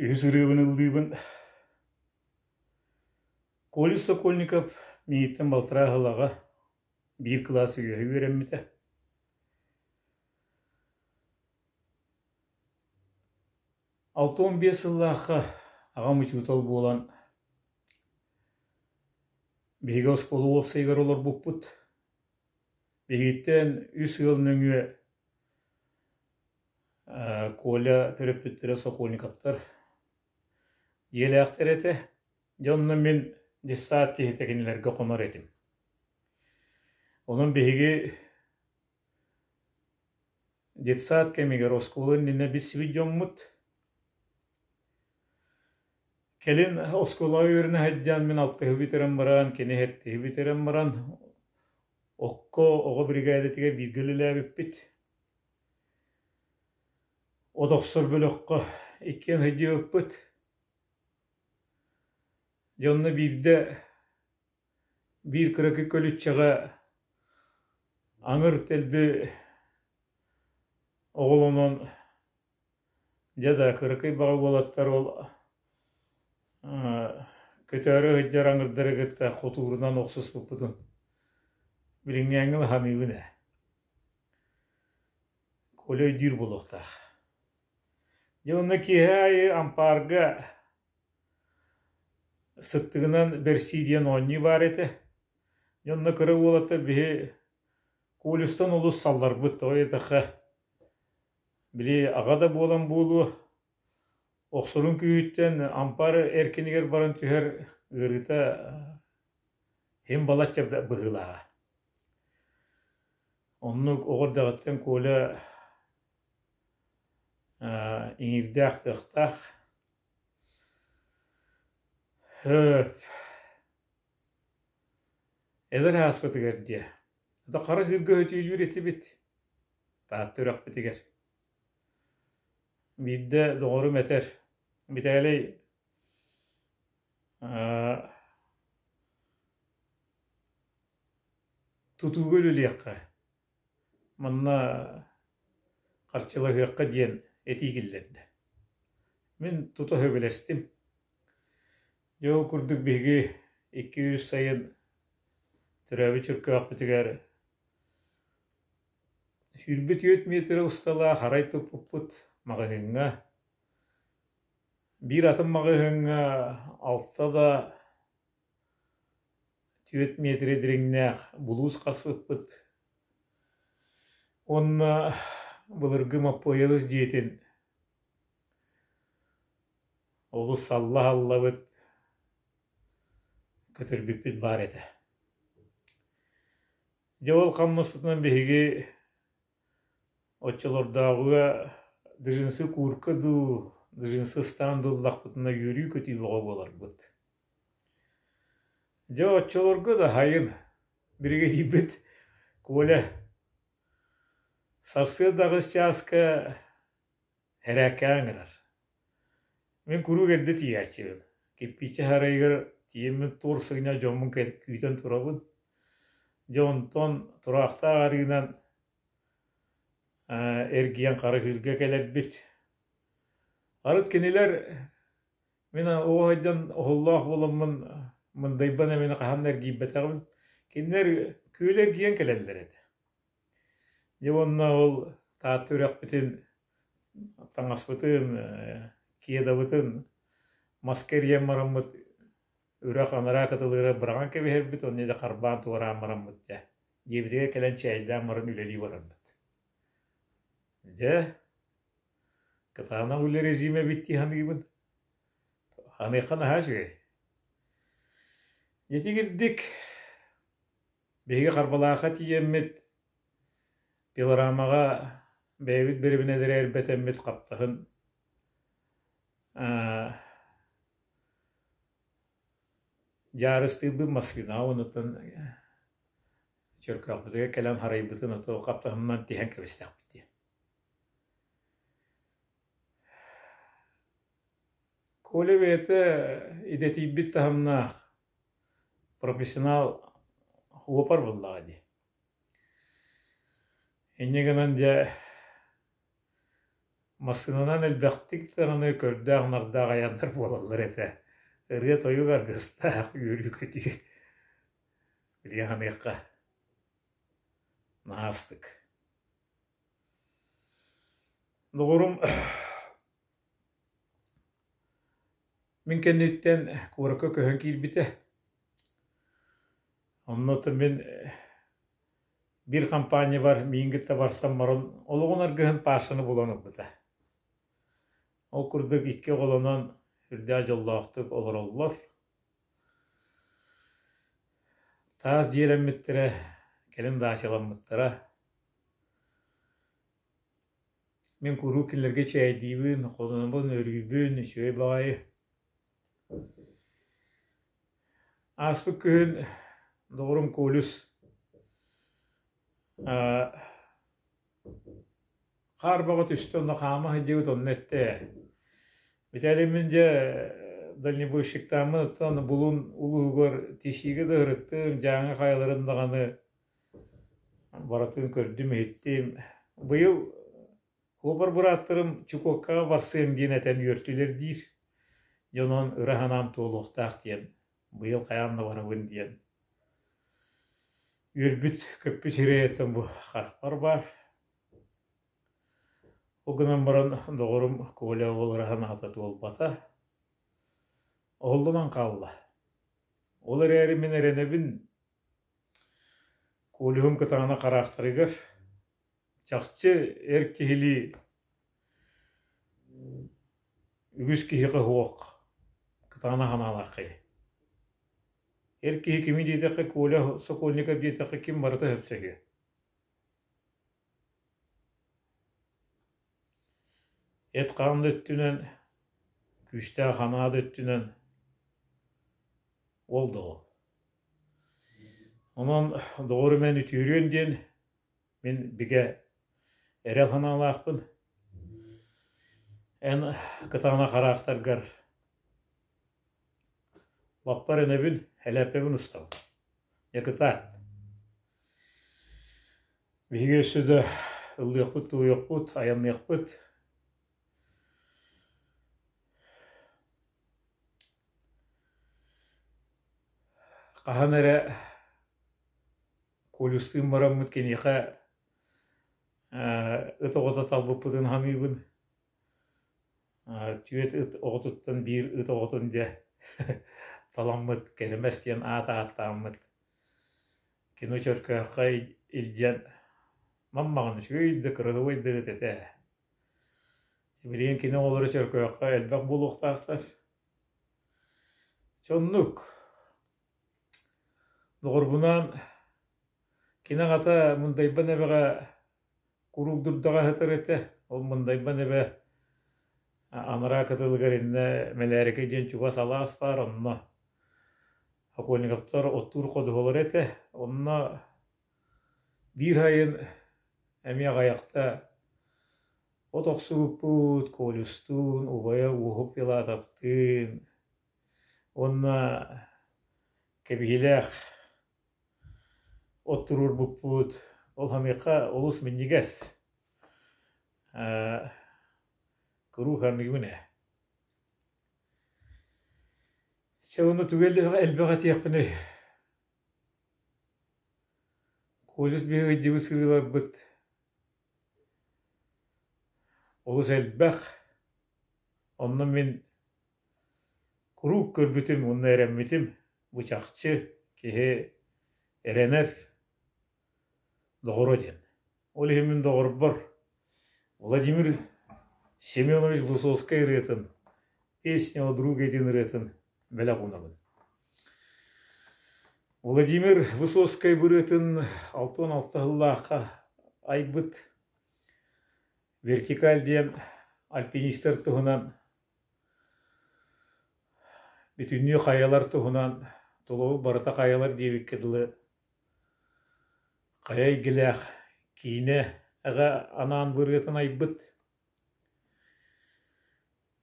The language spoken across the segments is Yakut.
Үһүс ырыабын ыллыыбын. Коля Сокольников миигиттэн балтараа сыл аҕа, биир кылаас үөһэ үөрэммитэ. 65 сыллаахха аҕам учуутал буолан биһиги оскуола уопсайыгар олорбуппут. Биһигиттэн үс ыал нөҥүө Коля төрөппүттэрэ Сокольниковтар дьиэлээхтэр этэ. Дьэ онно мин детсад киһитэ кинилэргэ хонор этим. Онон биһиги детсад кэмигэр оскуола иннинэ билсибит дьоммут. Кэлин оскуолаҕа үөрэнэ сылдьан мин алтыһы бүтэрэн баран, кини сэттиһи бүтэрэн баран, окко оҕо биригээдэтигэр бииргэ үлэлээбиппит. От охсор бөлөххө иккиэн сылдьыбыппыт. Дьэ онно биирдэ биир кыракый көлүччэҕэ аҥыр тэлби оҕолонон дьэ да кыракый баҕа уолаттар ол көтөөрү сылдьар аҥырдары кытта хотуурунан охсуспуппутун билиҥҥээҥҥи саныыбын ээ. Коля өйдүүр буолуохтаах. Дьэ онно киэһэ аайы ампаарга сыттыгынан бэрсии диэн оонньуу баар этэ. Дьэ онно кыра уолаттар биһи Колюстан олус салларбыт, тоҕо диэтэххэ, били аҕа да буолан буолуо, охсорун күүһүттэн ампаар эркинигэр баран түһэр ыарыыта иһин балачча быһыылааҕа. Оннук оҕо эрдэҕиттэн Коля иҥиирдээх кыахтаах. Эдэр ааспытыгар диэ, да хара ыһыырга өтүүлүүр этибит, Таатта үрэхпитигэр. Биирдэ доҕорум этэр, Битээлий тутууга үлэлиэххэ, манна харчылаһыахха диэн этии киллэрдэ. Мин тута сөбүлэстим. Дьэ ол курдук биһиги икки-үс сайын төрөөбүт Чөркөөхпүтүгэр 24 миэтэрэ усталаах арай туппуппут маҕаһыыҥҥа. Биир атын маҕаһыыҥҥа алта да 4 миэтэрэ дириҥнээх булуус хаспыппыт уонна былыргы Маппыайабыс дьиэтин олус салла-саллабыт көтүрбүппүт баар этэ. Дьэ ол хамнаспытынан биһиги Оччолордооҕуга джинсы куурка дуу, джинсы ыстаан дуу ыллахпытына үөрүү-көтүү бөҕө буоларбыт. Дьэ оччолорго да сайын биригэдьиирбит Коля сарсыарда аҕыс чааска Эрээккэҕэ ыҥырар. Мин куруук эрдэ тиийээччибин. Кирпииччэ сарайыгар тиийэммин туор сыгынньах дьоммун күүтэн турабын. Дьэ онтон тураахтаах арыынан эргийэн Харыһыырга кэлэрбит. Арыт кинилэр мин оҕо сылдьан оһоллоох буоламмын Мындайбан эмиэ хаһан да эргийбэтэҕим. Кинилэр күөлү эргийэн кэлэллэр этэ. Дьэ уонна ол Таатта үрэхпитин, таҥаспытын, кедабытын маска эрийэн бараммыт үрэх анараа кытылыгар быраҕан кэбиһэрбит уонна дьэ харбаан туораан бараммыт дьэ дьиэбитигэр кэлэн чээйдээн баран үлэлии барарбыт. Дьэ, кытаанах үлэ режимэ эбит дии саныыбын. Ханыахха наһаа үчүгэй. Итигирдик Биһиги Харбалаахха тиийэммит, пилорамаҕа бэйэбит бэрэбинэлэри эрбэтэммит хаптаһын дьаарыстыырбыт массыынаҕа уонуттан Чөркөөхпүтүгэр кэлэн харайбытын ото хаптаһынынан тиһэн кэбистэхпит дии. Коля бэйэтэ идэтийбит таһымнаах профессионал уопар буоллаҕа дии. Инньэ гынан дьэ Массыынанан элбэхтик даҕаны көрдөөх-нардаах айаннар буолаллар этэ. Ырыа-тойук аргыстаах үөрүү-көтүү билигин саныахха наһаа астык. Доҕорум мин кэнниттэн куоракка көһөн киирбитэ. Онно мин биир хампаанньабар миигин кытта барсан баран олоҕун аргыһын Пашаны булан ылбыта. Ол курдук икки оҕолонон үрдээх дьоллоохтук олороллор. Таас дьиэлэммиттэрэ, кэлин даачаламмыттара. Мин куруук кинилэргэ чээйдиибин, хононобун, өрүүбүн, үчүгэй баҕайы. Ааспыт күһүн доҕорум Колюс хаар бөҕө түстэ, онно хаама сылдьыбыт, онно эттэ Виталий мин дьэ дальнобойщиктааммын оттон Булун улууһугар тисиигэ да ыһырыттым, Дьааҥы хайаларын даҕаны барытын көрдүм-иһиттим. Быйыл Куобар бырааттарым Чукоткаҕа барсыам диэн этэн үөртүлэр диир. Дьэ онон ыра санаам туолуохтаах диэн, быйыл хайаан да барабын диэн үөрбүт, көппүт сирэйиттэн бу харахпар баар. Ол гынан баран доҕорум Коля ол ыра санаата туолбата, оһоллонон хаалла. Ол эрээри мин эрэнэбин, Колюһум кытаанах хараахтарыгар Чахчы эр киһилии үгүс киһиэхэ суох кытаанах санаалааххый. Эр киһи кими диэтэххэ Коля Сокольников диэтэххэ ким барыта сөпсөһүө. Эт-хаан да өттүнэн, күүстээх санаа да өттүнэн ол да ол. Онон доҕорум эн үтүөрүөн диэн Мин бигэ эрэл санаалаахпын. Эн кытаанах хараахтаргар лаппар энэбин, элээппэбин устабын. Дьэ кытаат. Биһиги өссө да ыллыахпыт-туойуохпут, айанныахпыт. Хаһан эрэ Колюстуун бараммыт киниэхэ ыт оҕото талбыппытын саныыбын. Түөрт ыт оҕотуттан биир ыт оҕотун дьэ таламмыт Кэрэмэс диэн аат ааттааммыт кино Чөркөөххө илдьэн маммаҕын үчүгэй да кыраһыабай да ыт этэ. Билигин кини оҕолоро Чөркөөххө элбэх буолуохтаахтар. Дьэ оннук. Доҕорбунаан кини аҕата Мындайбан эбэҕэ куруук дурдаҕа сытар этэ. Ол Мындайбан эбэ анараа кытылыгар иннэ Мэлээрикэ диэн чугас алаас баар, онно Окольниковтар оттуур ходуһалара этэ. Онно биир сайын эмиэ аҕыйахта от охсубуппут, Колюстуун, убайа Уоһук Пилатовтыын Уонна кэбиһиилээх от туруорбуппут, ол хамыйахха олус минньигэс, куруук аныыбын ээ. Чэ уонна тугу элбэх этиэхпиний? Колледж биһиги ыйдыбыт сырыыларбыт олус элбэх. Онно мин Куруук көрбүтүм уонна эрэммитим бу чахчы киһи эрэнэр доҕоро диэн. Ол иһин мин доҕорбор Владимир Семенович Высоцкай ырыатын «Песня о друге» диэн ырыатын бэлэх уунабын. Владимир Высоцкай бу ырыатын 66 сыллаахха айбыт «Вертикаль» диэн альпинистар туһунан Бүтүннүү хайалар туһунан тулабыт барыта хайалар диэбиккэ дылы хайа эйгэлээх киинэ аҕа анаан бырыатын айбыт.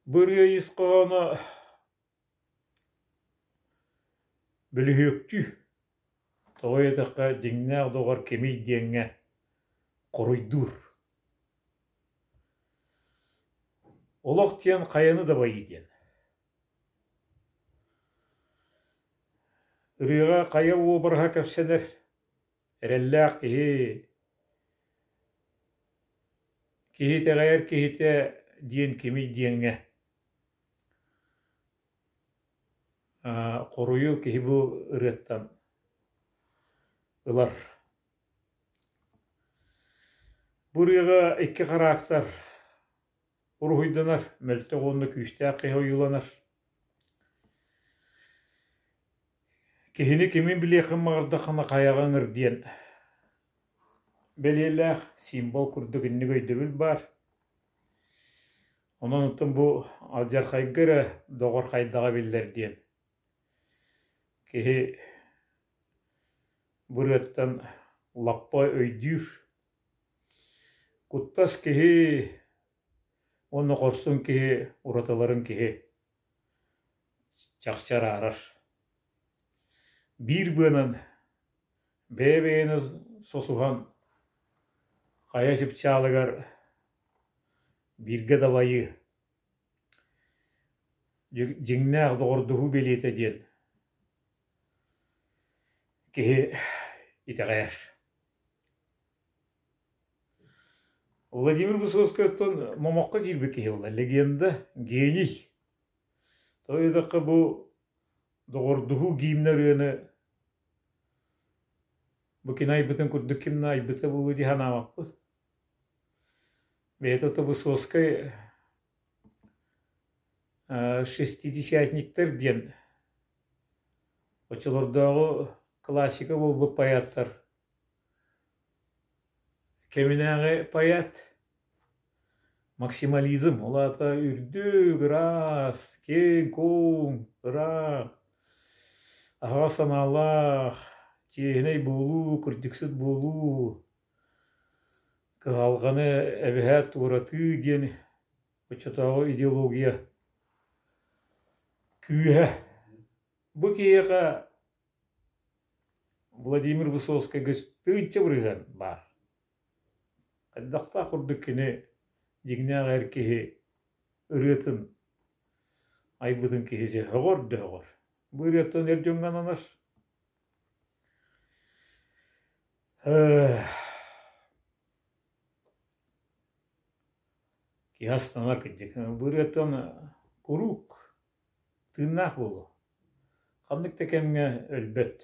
Бу ырыа ис хоһооно бөлүһүөктүү, тоҕо диэтэххэ дьиҥнээх доҕор кимий диэҥҥэ хоруйдуур. Олох диэн хайаны дабайыы диэн. Ырыаҕа хайа уобараһа кэпсэнэр, эрэллээх киһи, киһи итэҕэйэр киһитэ диэн кимий диэҥҥэ хоруйу киһи бу ырыаттан ылар. Бу ырыаҕа икки хараактар уруһуйданар, мөлтөх уонна күүстээх киһи ойууланар. Киһини кимин билиэххин баҕардаххына хайаҕа ыҥыр диэн бэлиэлээх символ курдук инник өйдөбүл баар. Онон оттон бу алдьархайга эрэ доҕор хайдаҕа биллэр диэн киһи бу ырыаттан лаппа өйдүүр. Куттас киһи уонна хорсун киһи уратыларын киһи чахчы араарар. Биир быанан бэйэ-бэйэни сосуһан хайа чыпчаалыгар бииргэ дабайыы дьиҥнээх доҕордоһуу бэлиэтэ диэн киһи итэҕэйэр. Владимир Высоцкайтан момоххо киирбит киһи буолла, легенда, гений. Тоҕо диэтэххэ бу доҕордоһуу гимнэ ырыаны бу кини айбытын курдук ким да айбыта буолуо дии санаабаппын. Бэйэтэ то Высоцкай шестидесятниктар диэн оччолордооҕу классика буолбут поэттар Кэминээҕи поэт максимализм, ол аата үрдүк, ыраас, киэҥ-куоҥ, ыраах, аһаҕас санаалаах, чиэһинэй буолуу, кырдьыксыт буолуу, кыһалҕаны эбэһээт туоратыы диэн оччотооҕу идеология күүһэ. Бу киһиэхэ Владимир Высоцкайга тыынча бырыһыан баар. Хайдахтаах курдук кини дьиҥнээх эр киһи ырыатын айбытын киһи сөҕөр да сөҕөр. Бу ырыаттан эр дьоҥҥо ананар. Киһи астанар кырдьык. Бу ырыаттан куруук тыыннаах буолуо. Ханнык да кэмҥэ өлбөт.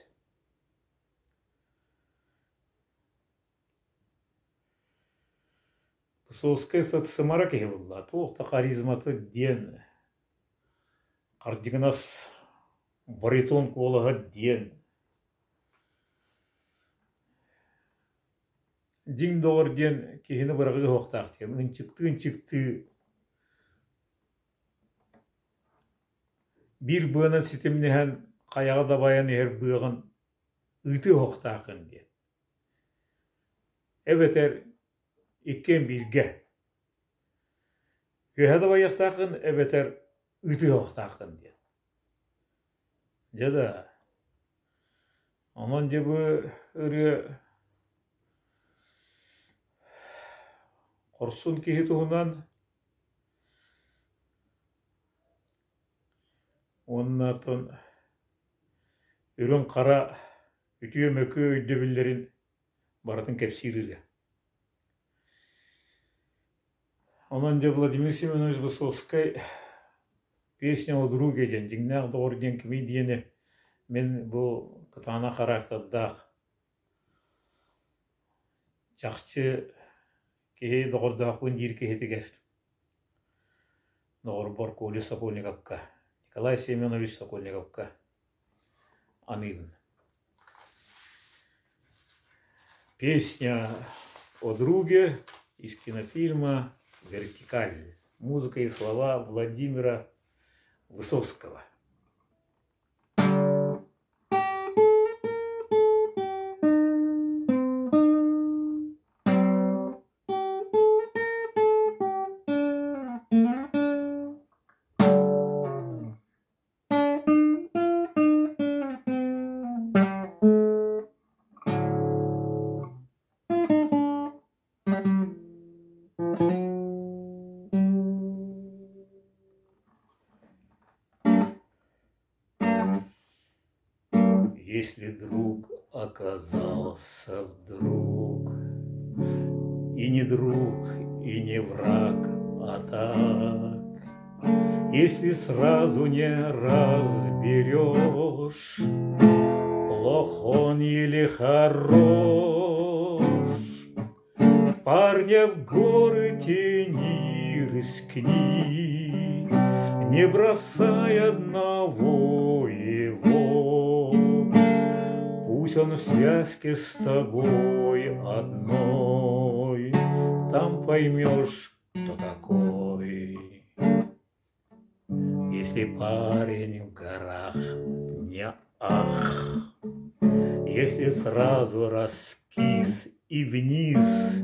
Высоцкай сымара киһи буолла, туох да харизмата диэн хардьыгынас баритон куолаһа диэн дьиҥ доҕор диэн киһини быраҕыа суохтаах диэн ынчыктыы-ынчыктыы Биир быанан ситимнэһэн хайаҕа дабайан иһэр быаҕын ыытыы оһохтооххун диэн. Эбэтэр иккиэн бииргэ. Үөһэ дабайыахтааххын эбэтэр ыытыы оһохтооххун диэн. Дьэ да, онон дьэ бу ырыа хорсун киһи туһунан Уонна оттон үрүҥ-хара үтүө-мөкү өйдөбүллэрин барытын кэпсиир ырыа. Онон дьэ Владимир Семенович Высоцкай «Песня о друге» диэн дьиҥнээх доҕор диэн кимий диэни мин бу кытаанах характердаах чахчы киһи доҕордоохпун диир киһитигэр доҕорбор Коля Сокольниковка, Николай Семенович Сокольниковка аныыбын. Песня о друге из кинофильма «Вертикаль». Музыка и слова Владимира Высоцкого. Если друг оказался вдруг И не друг, и не враг, а так, Если сразу не разберешь, Плох он или хорош, Парня в горы тяни, рискни, Не бросай одного его. Пусть он в связке с тобой одной, Там поймешь, кто такой. Если парень в горах не ах, Если сразу раскис и вниз,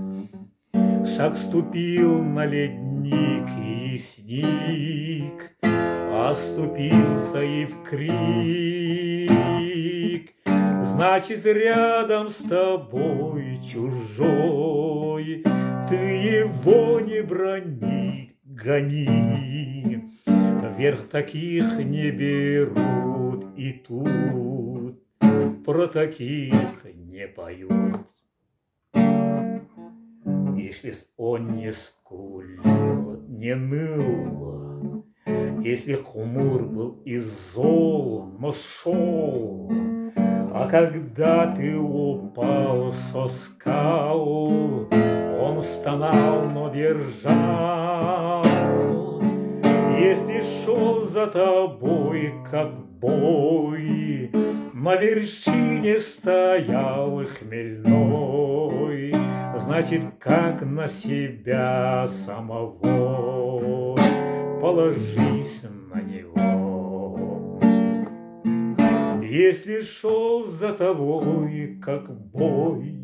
Шаг ступил на ледник и сник, Оступился и в крик. Значит, рядом с тобой чужой, Ты его не брони, гони. Вверх таких не берут и тут Про таких не поют. Если он не скулил, не ныл, Если хмур был и зол, но шел, А когда ты упал со скал, Он стонал, но держал. Если шел за тобой, как бой, На вершине стоял хмельной, Значит, как на себя самого Положись на него. Если шел за тобой, как бой,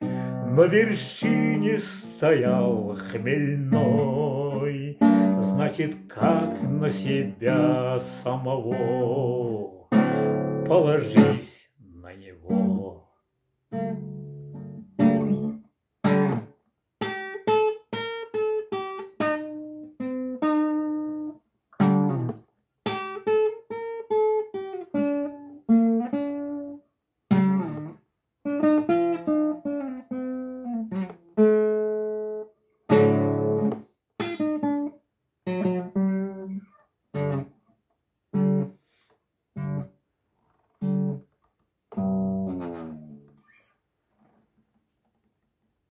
На вершине стоял хмельной, Значит, как на себя самого Положись.